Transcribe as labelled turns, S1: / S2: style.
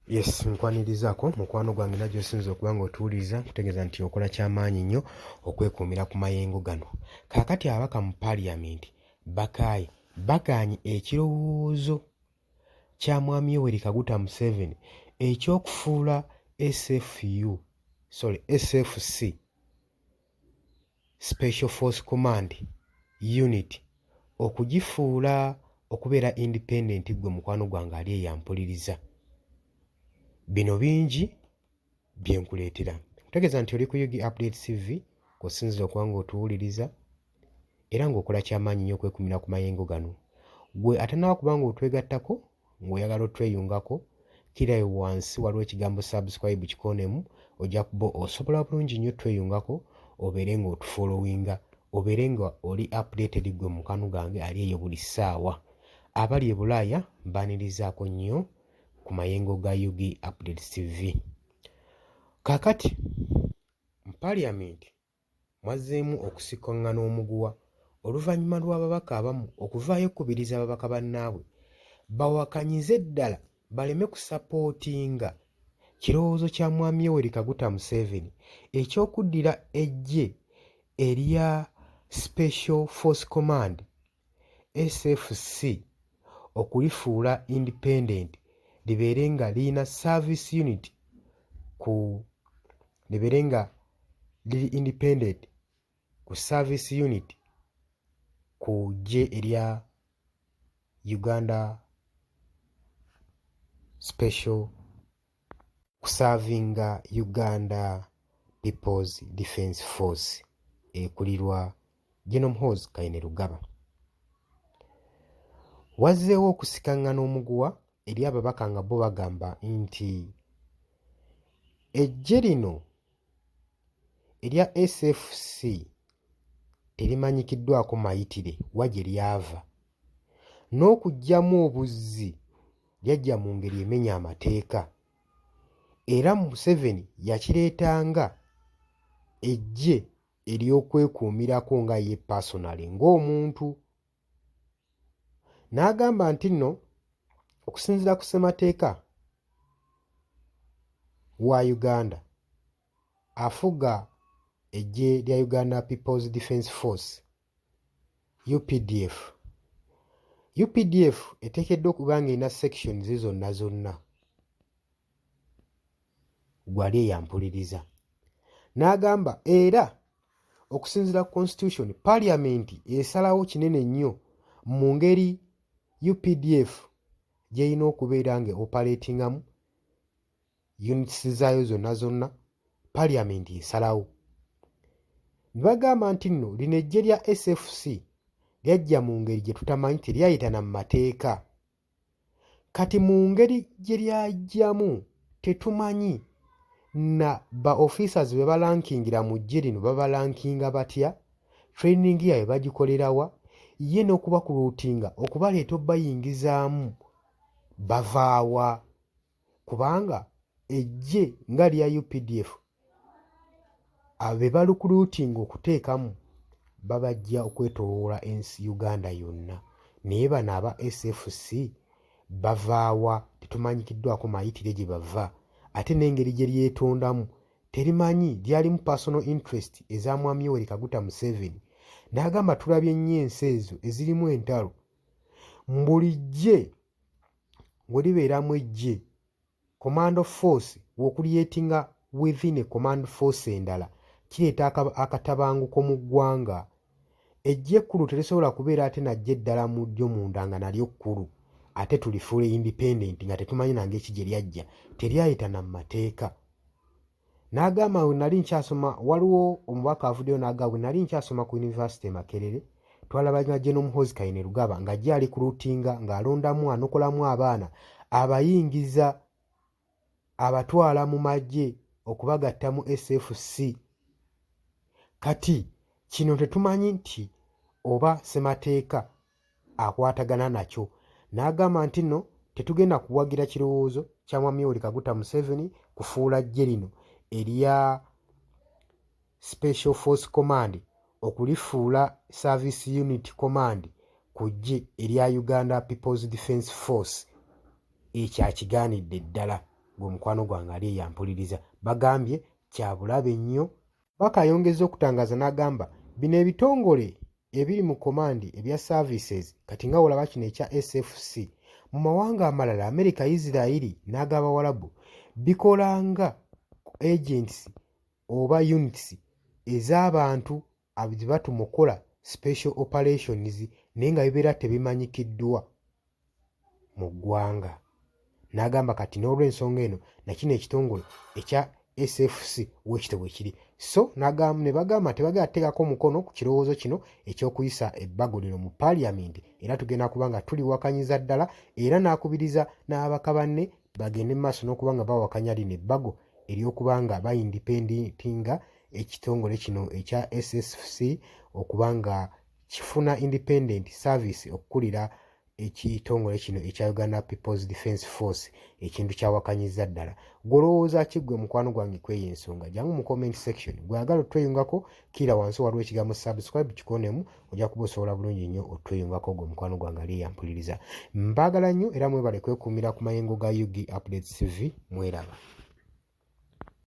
S1: Yes, nkwanirizaako mukwano gwange na gy'osinza okuba ng'otuwuliriza, nkutegeeza nti okola kyamaanyi nnyo okwekuumira ku mayengo gano. Kaakati ababaka mu Paaliyamenti bakaaye bagaanye ekirowoozo kya Mwami Yoweri Kaguta Museveni eky'okufuula SFU, sorry, SFC, Special Force Command Unit, okugifuula okubeera independent. Ggwe mukwano gwange ali eyampuliriza, bino bingi bye nkuleetera. Nkutegeeza nti oli ku UG Update TV kw'osinziira okuba ng'otuwuliriza era ng'okola kyamaanyi nnyo okwekumira ku mayengo gano. Ggwe atannaba kuba ng'otwegattako, ng'oyagala otweyungako, kirayo wansi waliwo ekigambo "subscribe", kikoonemu, ojja kuba osobola bulungi nnyo tweyungako, obeere ng'otufollowinga, obeere nga oli updated. Ggwe mukwano gange ali eyo buli ssaawa, abali e Bulaaya, mbaanirizaako nnyo ku mayengo ga UG Updates TV. Kaakati mu Paaliyamenti mwazzeemu okusikaŋŋana omuguwa oluvannyuma lw'ababaka abamu okuvaayo okukubiriza ababaka bannaabwe bawakanyize ddala baleme kusapootinga kirowoozo kya Mwami Yoweri Kaguta Museveni ekyokuddira eggye erya Special Force Command, SFC, okulifuula independent, libeere nga lirina service unit ku libeere nga liri independent ku service unit ku ggye erya Uganda Special kusaavinga Uganda People's Defence Force ekulirwa General Muhoozi Kainerugaba. Wazzeewo okusikaŋŋana omuguwa eri ababaka nga bo bagamba nti eggye lino erya SFC terimanyikiddwako mayitire wa gye lyava, n'okuggyamu obuzzi lyajja mu ngeri emenya amateeka, era Museveni yakireetanga eggye ery'okwekuumirako nga ye personally ng'omuntu. N'agamba nti nno okusinziira ku ssemateeka wa Uganda afuga eggye lya Uganda People's Defence Force, UPDF, UPDF eteekeddwa okuba ng'erina sections zonna zonna. Gwali eyampuliriza, n'agamba era okusinziira ku constitution, Parliament esalawo kinene nnyo mu ngeri UPDF gy'erina okubeera nga operatingamu units zaayo zonna zonna. Parliament esalawo. Ne bagamba nti nno lino eggye lya SFC lyajja mu ngeri gye tutamanyi, teryayita na mu mateeka. Kati mu ngeri gye lyajjamu tetumanyi na ba officers be balankingira mu ggye lino babalankinga batya, training yaabwe bagikolerawa, ye n'okubarecruitinga, okubaleeta obbayingizaamu bavaawa, kubanga eggye nga lya UPDF be barecruitinga okuteekamu babajja okwetooloola ensi Uganda yonna, naye bano aba SFC bavaawa? Tetumanyikiddwako mayitire gye bava, ate n'engeri gye lyetondamu terimanyi, lyalimu personal interest eza Mwami Yoweri Kaguta Museveni. N'agamba tulabye nnyo ensi ezo ezirimu entalo, buli ggye we libeeramu eggye commando force, w'ocreatinga within a command force endala, kireeta akatabanguko mu ggwanga. Eggye ekkulu terisobola kubeera ate najja eddala mu ddyo munda nga nalyo kkulu, ate tulifuule independent nga tetumanyi nange ki gye lyajja, teryayita na mu mateeka. N'agamba we nali nkyasoma, waliwo omubaka avuddeyo n'agamba, bwe nali nkyasoma ku university e Makerere, twalabanga General Muhoozi Kainerugaba ng'ajja arecruitinga, ng'alondamu, anokolamu abaana, abayingiza, abatwala mu magye okubagatta mu SFC. Kati kino tetumanyi nti oba ssemateeka akwatagana nakyo. N'agamba nti nno tetugenda kuwagira kirowoozo kya Mwami Yoweri Kaguta Museveni kufuula ggye lino erya Special Force Command okulifuula service unit command ku ggye erya Uganda People's Defence Force. Ekyo akigaanidde ddala. Gwe mukwano gwange ali eyo ampuliriza, bagambye kya bulabe nnyo. Baka ayongezza okutangaaza n'agamba bino ebitongole ebiri mu command ebya services kati nga wolaba kino ekya SFC mu mawanga amalala Amerika, Isirairi n'agabawalabu bikola nga agents oba units ez'abantu zebatuma okukola special operations naye nga bibeera tebimanyikiddwa mu ggwanga. N'agamba kati n'olw'ensonga eno nakino ekitongole ekya SFC wekito bwe kiri so ne bagamba tebagenda kuteekako omukono ku kirowoozo kino eky'okuyisa ebbago lino mu paaliyamenti era tugenda kuba nga tuliwakanyiza ddala era n'akubiriza n'ababaka banne bagende mu maaso n'okuba nga bawakanya lino ebbago ery'okuba nga bayindipendentinga ekitongole kino ekya SSC okuba nga kifuna independent service okukulira ekitongole kino ekya Uganda People's Defence Force ekintu kyawakanyizza ddala. Ggwe olowooza ki ggwe mukwano gwange ku eyo ensonga? Jangu mu comment section. Ggwe ayagala otweyungako kkira wansi waliwo ekigambo subscribe kikoonemu ojja kuba osobola bulungi nnyo otweyungako ggwe mukwano gwange ali eyampuliriza. Mbaagala nnyo era mwebale kwekuumira ku mayengo ga UG Updates TV mweraba.